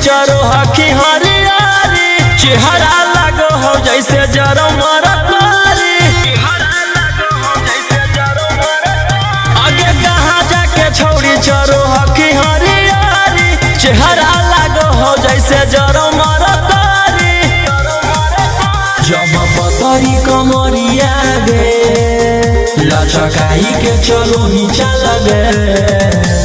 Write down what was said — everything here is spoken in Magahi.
चरो हखी हरियारी, चेहरा लागो हो जैसे जरो मरकारी। आगे कहाँ जाके छौड़ी चरो हखी हरियारी, चेहरा लागो हो जैसे जरो मरकारी। जब पतरी कमरिया गे लचकाई के चलो नीचा लगे।